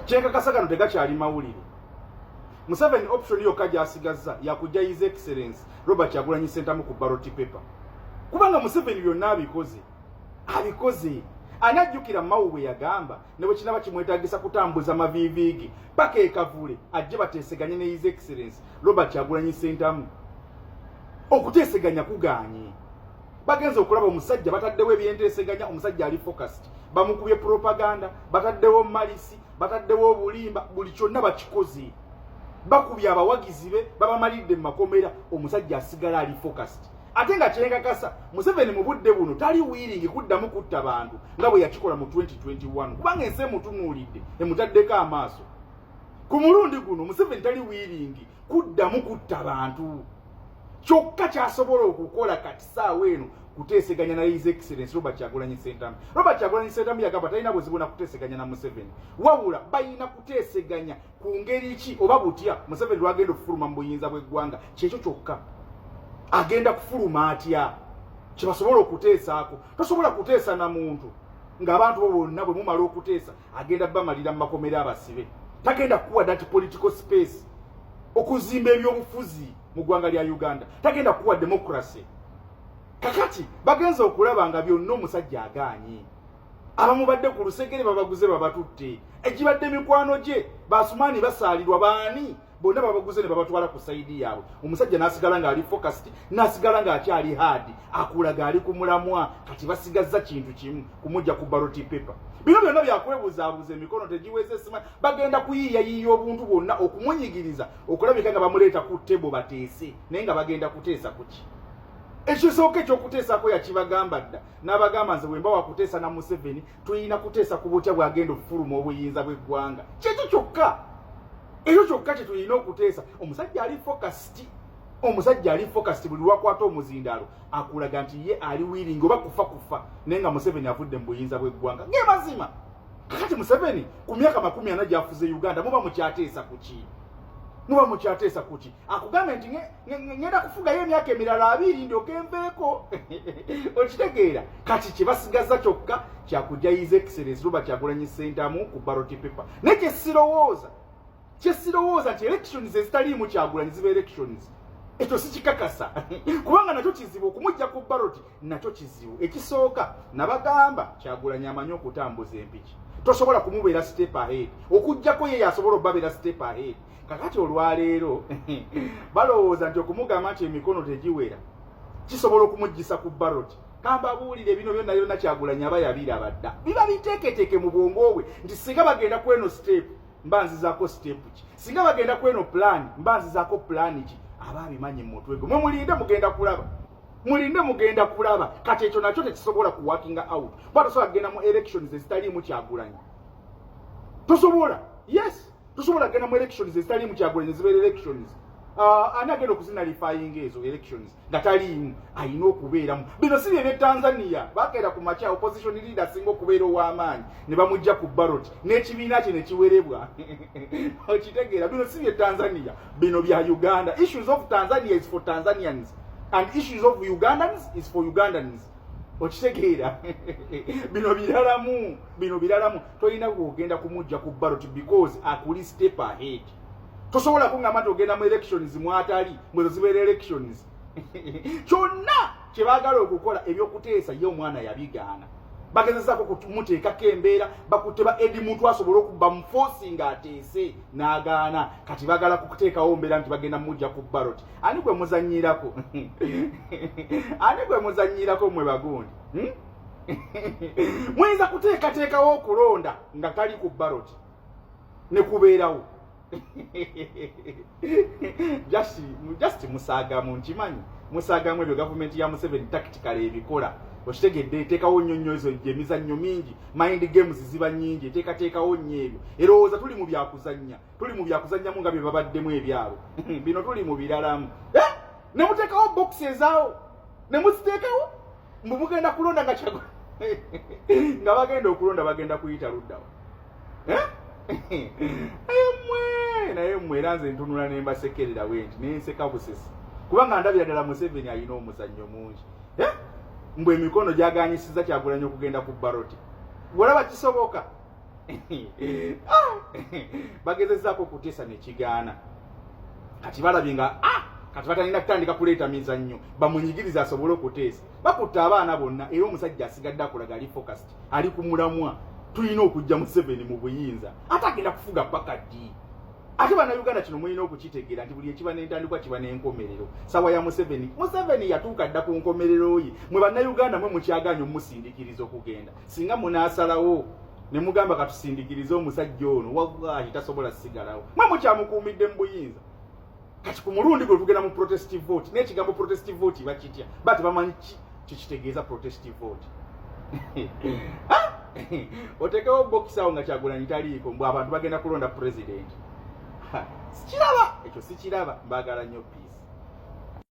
Kyenkakasa gano tegakyali mawulire. Museveni option yokka gy'asigazza yakujja His Excellence Robert Kyagulanyi Ssentamu ku ballot paper, kubanga Museveni byonna abikoze, abikoze. Ani ajjukira Mawu bwe yagamba ne bwe kinaba kimwetagisa kutambuza maviivi ge paka ekavule ajje bateeseganye ne His Excellence Robert Kyagulanyi Ssentamu? Okuteeseganya kugaanye. Bagenza okulaba omusajja bataddewo ebyenteeseganya, omusajja ali focused, bamukubye propaganda, bataddewo malisi, bataddewo obulimba, buli kyonna bakikoze, bakubye abawagizi be, babamalidde mu makomera, omusajja asigala ali focused. Ate nga kyenkakasa, Museveni mu budde buno tali willing kuddamu kutta bantu nga bwe yakikola mu 2021, kubanga ensi emutunuulidde, emutaddeko amaaso. Ku mulundi guno Museveni tali willing kuddamu kutta bantu. Kyokka kyasobola okukola kati saawa eno kuteeseganya na His Excellence Robert Kyagulanyi Ssentamu. Robert Kyagulanyi Ssentamu yagamba talina buzibu na kuteeseganya na Museveni, wabula balina kuteeseganya ku ngeri ki oba butya Museveni lwagenda okufuluma mu buyinza bw'eggwanga. Kyekyo kyokka. Agenda kufuluma atya, kyebasobola okuteesaako. Tosobola kuteesa na muntu ng'abantu bo bonna bwe mumala okuteesa agenda bamalira mu makomera abasibe. Tagenda kuwa that political space okuzimba ebyobufuzi mu ggwanga lya Uganda, tagenda kuwa democracy. Kakati bagenza okulaba nga byonna omusajja agaanye. Abamubadde ku lusegere babaguze, babatutte. Egibadde mikwano gye basumaani basaalirwa baani, bonna babaguze ne babatwala ku side yaabwe. Omusajja n'asigala ng'ali focused, n'asigala ng'akyali hard, akulaga ali ku mulamwa. Kati basigazza kintu kimu, kumujja ku ballot paper. Bino byonna byakwebuzaabuza, emikono tegiweze. Sima bagenda kuyiiyayiiya obuntu bwonna okumunyigiriza okulabika nga bamuleeta ku table bateese naye. Nga bagenda kuteesa kuki? Ekisooka ekyokuteesako yakibagamba dda, n'abagamba, "Nze bwe mba wakuteesa na Museveni, tulina kuteesa ku butya bw'agenda okufuluma obuyinza bw'eggwanga." Kyekyo kyokka, ekyo kyokka kye tulina okuteesa. Omusajja ali focused, omusajja ali focused. Buli lwakwata omuzindaalo akulaga nti ye ali willing oba kufa kufa, naye nga Museveni avudde mu buyinza bw'eggwanga. Ge mazima. Kakati Museveni ku myaka 40 gy'afuze Uganda, muba mukyateesa kuki? Muba mukyateesa kuki? Akugambe nti ngenda kufugayo emyaka emirala 20 ndyoke nveeko. Okitegeera? Kati kyebasigaza kyokka kyakujja His Excellence Robert Kyagulanyi Ssentamu ku ballot paper. Naye kyesirowooza nti elections ezitaliimu Kyagulanyi ziba elections. Ekyo sikikakasa, kubanga nakyo kizibu okumujja ku ballot, nakyo kizibu. Ekisooka nabagamba, Kyagulanyi amanyi okutambuza empiki, tosobola kumubeera step ahead, okugjako ye yasobola obabeera step ahead. Kakati olwaleero balowooza nti okumugamba nti emikono tegiwera kisobola okumugisa ku ballot. Kambabuulire, bino byonna byonna Kyagulanyi aba yabiraba dda, biba biteeketeeke mu bwongo bwe nti singa bagenda ku eno step, mba nzizaako step ki? Singa bagenda ku eno plan, mba nzizaako plan ki? Aba abimanyi mu mutwe gwe. Mwe mulinde, mugenda kulaba, mulinde, mugenda kulaba. Kati ekyo nakyo tekisobola ku working out, kuba tosobola kugenda mu elections ezitaliimu Kyagulanyi. Tosobola, yes, tosobola kugenda mu elections ezitaliimu Kyagulanyi zibeera elections. Ani agenda okuzinullifyinga ezo elections nga taliimu? Ayina okubeeramu. Bino si byebye Tanzania, bakeera ku makya, opposition leader asinga okubeera ow'amaanyi ne bamujja ku ballot n'ekibiina kye ne kiwerebwa. Okitegeera? Bino si bye Tanzania, bino bya Uganda. Issues of Tanzania is for Tanzanians and issues of Ugandans is for Ugandans. Okitegeera? Bino biralamu, bino biralamu. Tolina bwogenda kumujja ku ballot because akuli step ahead. Tosobola kuŋŋamba nti ogenda mu elections mwatali mwezo zibeera elections. Kyonna kye baagala okukola ebyokuteesa, ye omwana yabigaana. Bagezezaako kumuteekako embeera, bakutte ba Eddie Muntu asobole okuba muforcinga ateese, n'agaana. Kati baagala kukuteekawo mbeera nti bagenda mujja ku ballot. Ani gwe muzannyirako? Ani gwe muzannyirako mmwe bagundi, Muyinza kuteekateekawo okulonda nga tali ku ballot ne kubeerawo? Just musaagamu, nkimanyi musaagamu. Ebyo gavumenti ya Museveni tactical ebikola. Okitegedde? Eteekawo nnyo nnyo ezo emizannyo mingi, mind games ziba nnyingi, eteekateekawo nnyo ebyo. Erowooza tuli mu byakuzannya, tuli mu byakuzannyamu nga bye babaddemu ebyabwe. Bino tuli mu biralamu. Eh! Ne muteekawo box ezaawo, ne muziteekawo mbu mugenda kulonda nga kyago nga bagenda okulonda, bagenda kuyita luddawo. Eh? Naye mmwe, naye mmwe, era nze ntunula ne mbasekerera bwe nti nenseka busesi, kubanga ndabira ddala Museveni alina omuzannyo mungi. Eh? Mbwe emikono gyaganyisiza Kyagulanyi okugenda ku ballot, olaba kisoboka? Ah! Bagezezaako okuteesa nekigaana. Kati balabye nga ah! Kati batalina kutandika kuleeta mizannyo bamunyigirize asobole okuteesa. Bakutte abaana bonna, era omusajja asigadde akulaga ali focused, ali ku mulamwa. Tulina okujja Museveni mu buyinza, ate agenda kufuga paka ddi? Ate Bannayuganda, kino mulina okukitegeera nti buli ekiba n'entandikwa kiba n'enkomerero. Sawa ya Museveni, Museveni yatuuka dda ku nkomerero ye. Mwe Bannayuganda, mwe mukyagaanya omumusindikiriza okugenda. Singa munaasalawo ne mugamba katusindikirize omusajja ono, wallahi tasobola sigalawo. Mwe mukyamukuumidde mu buyinza. Kati ku mulundi gwe tugenda mu protest vote, n'ekigambo protest vote bakitya, ba tebamanyi ki kikitegeeza protest vote. Otekewo bokisi awo nga Kyagulanyi taliiko, mbw abantu bagenda kulonda president. Sikiraba ekyo, sikiraba. Mbaagala nnyo. Peace.